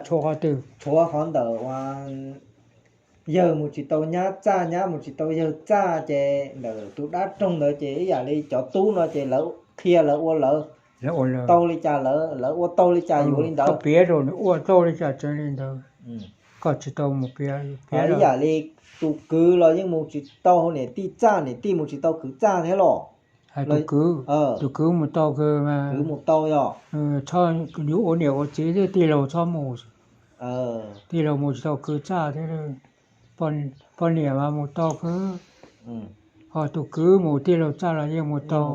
Tshuav qhov twg? Tshuav qhov ntawm ua yawg mus tsis tau nyab txaj, nyab mus tsis tau yawg txaj, ces ntawm tus dab roog ntawd ces ib yam li cov tub no ces lawv qhia lawv ua lawv tau li cas lawv, lawv ua tau li cas yuav li ntawd. Piav rau nws ua tau li cas tsev li ntawd, koj tsis tau mus piav. Ib yam li tus kwv los yeej mus tsis tau niam tij txaj, niam tij mus tsis tau kwv txaj thiab los? Hais tus kwv, tus kwv mus tau kawg mas. Kwv mus tau yog? Txhob yuav ua niam ua txiv thiab, tij laug txhob mus. Tij laug mus tsis tau kwv txaj thiab. Poj niam mas mus tau kawg. Ho tus kwv mus tij laug txaj los yeej mus tau,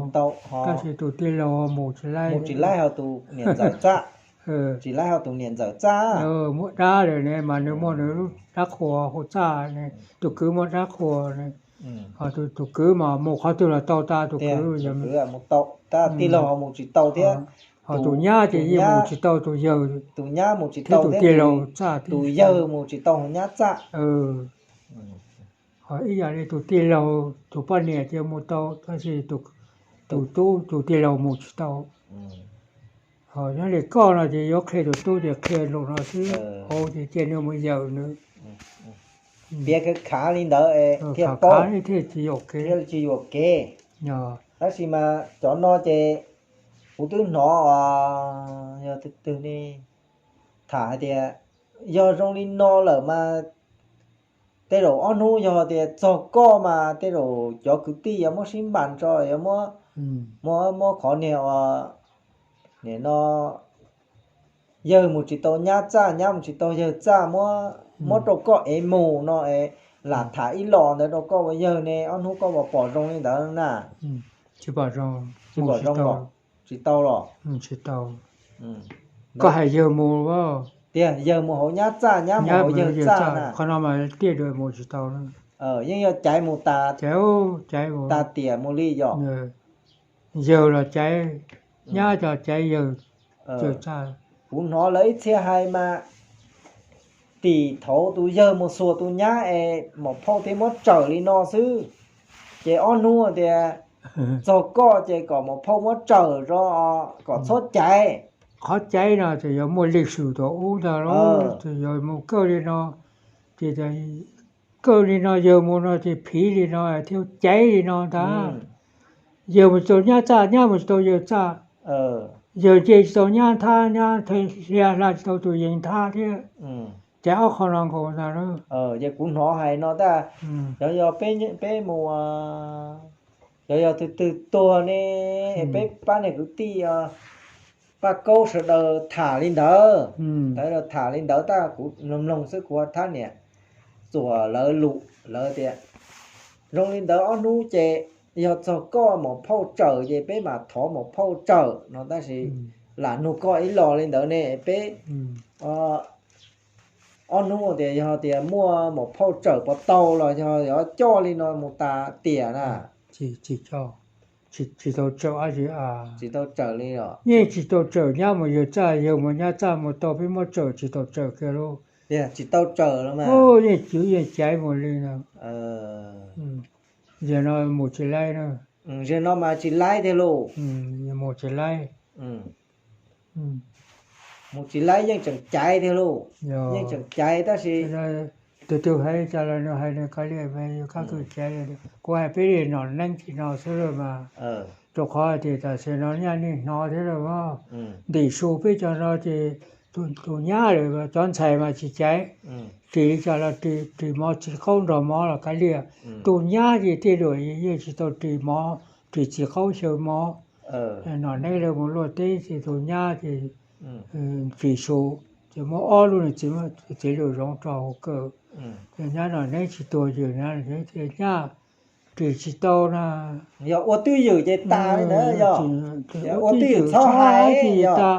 tab sis tus tij laug mus tsis laib. Mus tsis laib ho tus niam ntxawm txaj. Tsis laib ho tus niam ntxawm txaj. Muaj dab lawm ne mas nws muaj nws lub dab qhuas hauv txaj ne, tus kwv muaj dab qhuas ne. Ho tus kwv mas mus qhov twg los tau tas, tus kwv mus tau tas, tij laug ho mus tsis tau thiab. Ho tus nyab ces yeej mus tsis tau, tus yawg, tus nyab mus tsis tau thiab, tus tij laug txaj, tus yawg mus tsis tau hauv nyab txaj. Ho ib yam li tus tij laug, tus poj niam ces mus tau, tab sis tus tub tus tij laug mus tsis tau. Ho nyob li koj no ces yuav qhia tus tub ces qhia lus no xwb, hauv ces cia nws mus yawm nws. Piav khav khav li ntawd thiaj paub, thiaj tsis yuam kev. Tab sis mas cov no ces kuv twb hnov, yog twg twg ne tham hais tias yog zoo li no lawm mas tej zaum ob hnub yog tias txog koj mas tej zaum cov kwv tij yuav muab sib npas tso, yuav muab, muab, muab qhov niag ua, nim no yawg mus tsis tau nyab txaj, nyab mus tsis tau yawg txaj, muab, muab rau koj ev mus no es lam tham ib los ntawd rau koj ua yawg ne, ob hnub koj puas pom zoo li ntawd na? Tsis pom zoo. Tsis pom zoo los? Tsis tau los? Tsis tau. Koj hais yawg mus, tias yawg mus hauv nyab txaj, nyab mus hauv yawg txaj na. Qhov no mas tiaj dua mus tsis tau na. Yeej yog caiv mus tas, caiv mus tas tiam mus li yog? Yawg los caiv nyab, cov caiv yawg, yawg txaj. Kuv hnov lawv ib txhia hais mas tim thaum tus yawg mus xuas tus nyab es maum phauj thiaj muab tsawm li no xwb. Ces ob hnub tias txog koj ces kom maum phauj muab tsawm zov, kom txhob caiv. Qhov caiv no ces yuav muaj li swm thaum ub ntag los, ces yog mus kawg li no, ces kawg li no yawg mus no ces phiv li no thiaj caiv li no ntag. Yawg mus tsis tau nyab txaj, nyab mus tsis tau yawg txaj, yawg nce tsis tau nyab nthab, nyab hla tsis tau tus yees nthab thiab. Ces ob qho no nkaus ntag. Ces kuv hnov hais no tas, yog, yog peb mus, yog, yog twg twg tuag ne, peb pab niag kwv tij Paj Kaub sawv daws tham li ntawd, sawv daws tham li ntawd tas kuv mloog mloog xwb, kuv thab niam txuas lawv lus, lawv tias zoo li ntawd ob hnub ces yog txog koj maum phauj tsawm ces peb mam thov maum phauj tsawm no, tab sis lam nug koj ib los li ntawd ne, peb ob hnub tias yog tias muaj maum phauj tsawm puas tau los yog yuav coj li no mus tas tiam na? Tsis, tsis tau tsawm dab tsi. Tsis tau tsawm li os. Yeej tsis tau tsawm nyab mus yawg txaj, yawg mus nyab txaj, mus tau peb muab tsawm, tsis tau tsawm kiag lauj. Tsis tau tsawm los mas yeej caiv mus li no. Yog no mus tsis laib na. Yog no mas tsis laib tiag lauj. Mus tsis laib. Mus tsis laib yeej tseem caiv tiag lauj. Yeej tseem caiv tab sis tus twg hais cas los nws hais nws kav liam, yus kab kws caiv. Kuv hais peb li nom neeb tim no xwb lauj mas, rau qhov tias tam sim no nyaj nej hnov thiab lauj. Ntim su peb cov no ces tus nyab lawm, cov ntxhais mas tsis caiv, ris li cas los ris mov txiv qaub nrog mov los kav liam. Tus nyab ces tej zaum yeej tsis tau ris mov, ris txiv qaub xyaw mov. Nom neeb lawv mus luaj teb ces tus nyab ces ris su, ces muab ob lub niag txiv, txiv lus zoov rau hauv kawm. Ces nyab nom neeb tsis tuag yws na, nyab ris tsis tau na. Yog ua twj ywm ces tas li ntawd yog. Ua twj ywm txhob hais, tsis tas,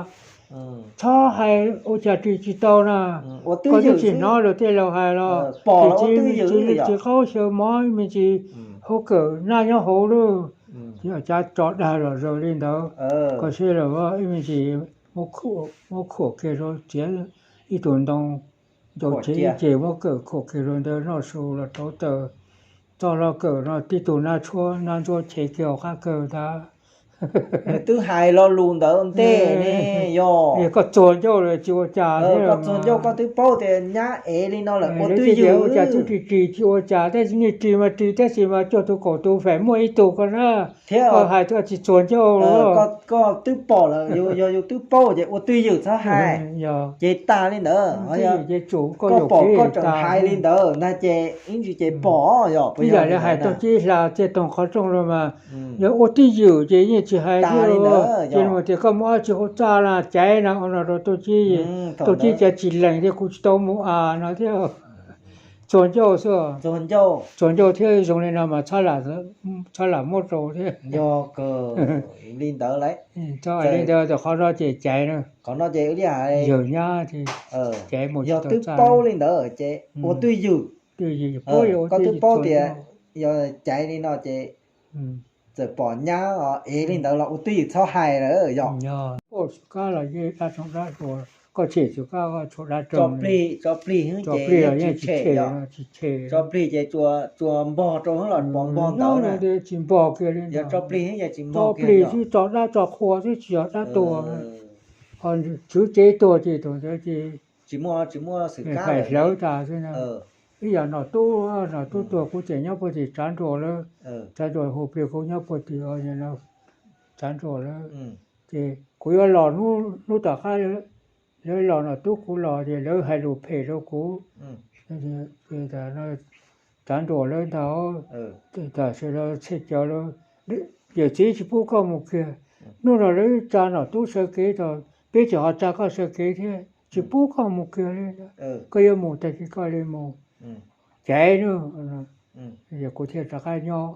txhob hais ua cas ris tsis tau na. Koj twb tsis hnov luag tej laus hais los, pom ua twj ywm, txiv qaub xyaw mov me ntsis, hauv kawm naj nyob hauv lub, tsis yog cav tso dag zom zaws li ntawd. Koj saib los ib me ntsis muab khuam kiag rau txiav ib tug ntoo, ntoo txiav ib ce muab kawm khuam kiag rau ntawd noj su los rauv taws, txog los kawm no tib tug nab tshuab nab ntsuab chev kiag hauv qab kawg ntag. Nws twb hais lo lus ntawd ntej ne, yog koj txuag ncauj los tsis ua cas thiab, koj txuag ncauj koj twb paub tias nyab ev li no lawm ua twj ywm, ua cas twb ris ris tsis ua cas, tab sis nej ris mas ris, tab sis mas cuag tus kaum tus feem muaj ib tug ko na, thiab koj hais koj tsis txuag ncauj. Koj twb pom lawm, yog yus twb paub ces ua twj ywm txhob hais, ces tag li ntawd. Koj pom koj tseem hais li ntawd ntag ces ib ntsis ces pom, yog ib yam li hais tau tib hla tiaj toog qhov rooj los mas, yog ua twj ywm ces yeej tsis hais li ntawd, ces tias koj muaj dab tsi hauv txaj na, caiv na, ua no rau tuj cib, tuj cib cas tsis lees thiab, kuv tsis tau mus a no thiab. Txuag ncauj xwb, txuag ncauj thiab zoo li no mas txhob lam muab rau thiab. Yog li ntawd, li ntawd, qhov no ces caiv na, yawg nyab, caiv mus, yog twb paub li ntawd ces ua twj ywm, twj ywm, koj twb paub tias yog caiv li no ces txawm pom nyab ev li ntawd los ua twj ywm txhob hais lawm yog. Koj xwm kab los yeej dab roog dab hluas, koj tshem xwm kab koj tshuav dab roog, tso plig los yeej tsis tshem, tsis tshem, tso plig ces tsuas npog rau los pov npog ntawd, tsis npog kiag li, yog tso plig xwb tso dab tso qhua xwb tsis yog dab tuag. Ho tswv tsev tuag ces tus ntawd ces tsis muaj, tsis muaj xwm kab, hlawv tas xwb na. Ib yam Nom Tub, Nom Tub tuag kuv tseem nyob puag tim Tsav Nruas lawm, Tsav Nruas hu plig kuv nyob puag tim Tsav Nruas lawm, ces kuv yuav los hnub tom qab lawv los Nom Tub kuv los ces lawv hais lus phem rau kuv. Tsav Nruas lawv ntag, tam sim no Txhiaj Cawv lawv, yawm txiv tsis pub koj mus kiag. Hnub no lawv tsa Nom Tub sawv kev tod, peb tseem ho tsa koj sawv kev thiab, tsis pub koj mus kiag li. Koj yuav mus tag kis koj li mus, caiv na. Kuv thiaj rov qab nyob,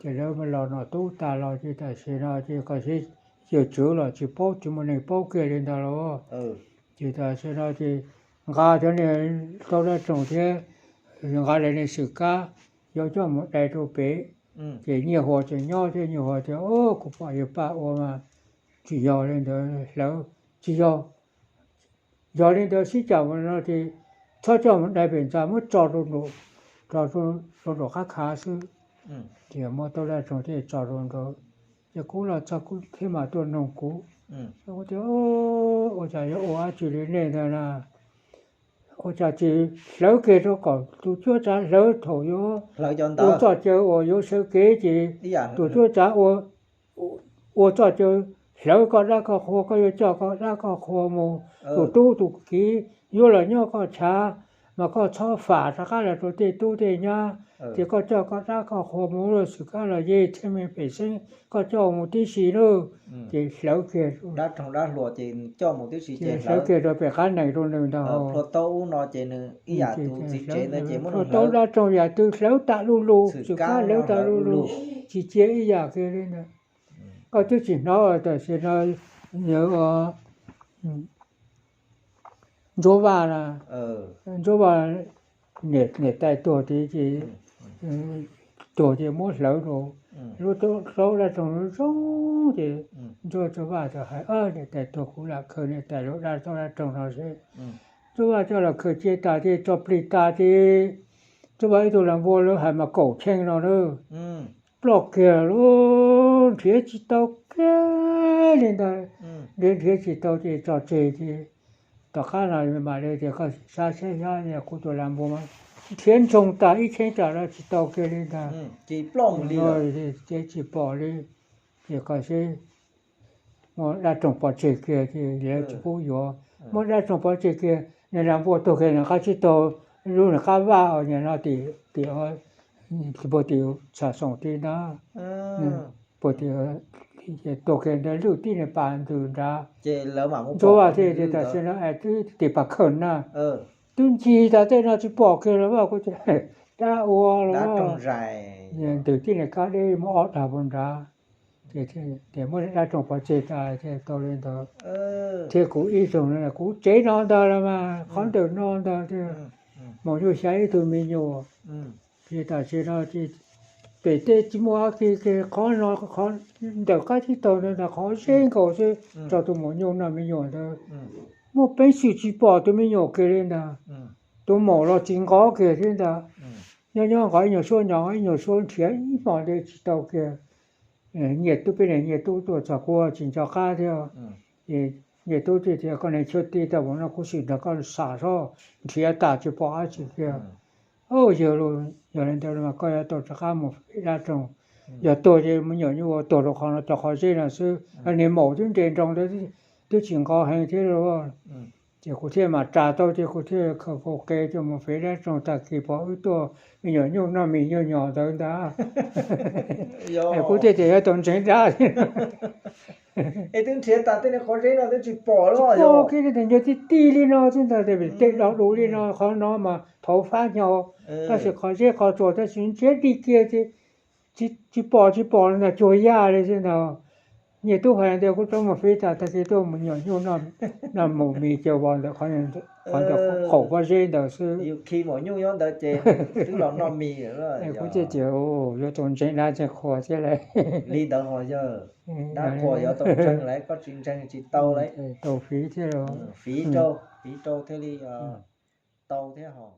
ces lawv los Nom Tub tas los ces tam sim no ces koj sib, yawm tswv los tsis paub, tsis muaj neeg paub kiag li ntag los. Ces tam sim no ces nqa cov niag tau dab roog thiab, nqa lawv niag xwm kab, yuav coj mus dai rau pem. Ces Nyiaj Huas tseem nyob thiab, Nyiaj Huas tias, Kuv pom yawg Paj ua mas tsis yog li ntawd, hlawv tsis yog. Yog li ntawd sib caum no ces txhob coj mus dai pem ntxa, muab tso rau nraum, tso rau nraum qab khav xwb. Ces muab tau dab roog thiaj tso rau nraud. Ces kuv los txog kuv thiaj mam tuaj noog kuv, kuv tias, Ua cas yuav ua dab tsi li nej ntag na? Ua cas tsis hlawv kiag rau kom tus cuab tsav hlawv thaum yuav ua txoj caw uas yuav sawv kev ces tus cuab tsav ua txoj caw hlawv koj dab koj qhua, koj yuav coj koj dab koj qhua mus, tus tub tus kiv yuav los nyob koj chav, mas koj txhob fam rov qab los rau tej tub tej nyab, ces koj coj koj dab koj qhua mus, xwm kab los yej thiab me pem xeeb koj coj mus tib si nawb. Ces hlawv kiag, hlawv kiag rau pem qab nees rau nws ntag. Plhuav tau dab roog yam twg hlawv tas lu lug, xwm kab hlawv tas lu lug, tsis cia ib yam kiag li ntag. Koj twb tsis hnov tam sim no Ntsuab Vaj na, Ntsuab Vaj niam tais tuag tid ces, tuag ces muab hlawv rau, lub tau dab roog zoo zoo ces Ntsuab, Ntsuab Vaj txawm hais, Niam tais tuag kuv lam khaws niam tais lub dab tau dab roog no seb. Ntsuab Vaj coj los khaws cia tas ces tso plig tas ces Ntsuab Vaj ib tug lam npua lawv hais mas kaum cheej no na, ploj kiag lawm, nrhiav tsis tau kiag li ntag. Nrhiav, nrhiav tsis tau ces tso tseg ces tom qab no mam li tias koj xav saib xyov kuv tus lam npua mas nrhiav ntsoog tas ib cheeb tsam no tsis tau kiag li ntag. Ces tsis pom li, ces koj seb muab dab roog pov tseg kiag ces lawv tsis pub yuav. Muab dab roog pov tseg kiag, niag lam npua tuag kiag nws qab tsib taug, lub nws qab vaj os, nim no tim, tim, puag tim Tsham Xoom tib ntag, puag tim, tuag kiag ntawd lwj tib niag pas ntws nrad. Ntsuab Vaj thiaj tias tam sim no es twb tim Pas Khawm na, twb ncig tas tej no tsis pom kiag los mas kuv dab ua los, ntws tib niag kab deb muaj ob dag puag nrad. Ces muab dab roog pov tseg tas tau li ntawd. Thiab kuv ib tsoom, kuv tsev no ntag los mas qhov ntawm no ntag thiab, maum nyuj xyav ib tug me nyuam. Ces tam sim no ces pem tej tsis muaj kiag, qhov no, qhov ntawm qab tsib taug ntawd ntag qhov zeb nkaus xwb, tso tus maum nyuj noj me nyuam ntawd. Muaj peev xwm tsis pom tus me nyuam kiag li ntag. Tus maum los tsis nqov kiag thiab ntag. Nyob nyob nqov ib nyuag suab, nyob ib nyuag suab, nrhiav ib hmos ntawd tsis tau kiag. Nyiaj Tub, peb niam Nyiaj Tub tuaj txog kuv tsis nco qab thiab. Ces Nyiaj Tub thiaj tias, koj niag Tshuaj Tij, tau mus no kuv sim nrog koj sam seb, nrhiav tas tsis pom dab tsi kiag. Yog li ntawd mas koj yuav tau rov qab mus faib dab roog. Yog tuag ces me nyuam nyuj ua tuag rau qhov no, rau qhov zeb no xwb. Niag maum twb nres nroo ntawd, twb tsis nqos heev thiab lauj. Ces kuv thiaj mam ras tau ces kuv thiaj khaws kaus qe coj mus faib dab roog, tag kis pom wb tuaj me nyuam nyuj noj mis nyuj nyos ntawd ntag. Kuv thiaj tias yuav tau ntseeg dab. Es twb nrhiav tas tej niag qhov zeb no twb tsis pom los? Pom kiag, nyuag tib tij li no xwb ntag, tej do du li no, qhov no mas thauv fab nyo, tab sis qhov zeb qhov tsuas tab sis ntsiag dig kiag, tsis pom tsis pom li ntag, cuag yaj li xwb ntag. Nyiaj Tub hais tias kuv rov mus faib tas, tag kis tuaj me nyuam nyuj noj mus mis ces vos ntawm qhov, qhov ntawm qaum pob zeb ntawd xwb. Yus khi maum nyuj nyob ntawd ces twb los noj mis lawm. Kuv thiaj tias yuav tau ntseeg dab ntseeg qhua thiab lauj. Li ntawd ho yog dab qhuas yuav tau ntseeg lauj, koj tsis ntseeg tsis tau lauj. Tau fiv thiab lauj. Fiv rau, fiv rau thiaj li tau thiab hos.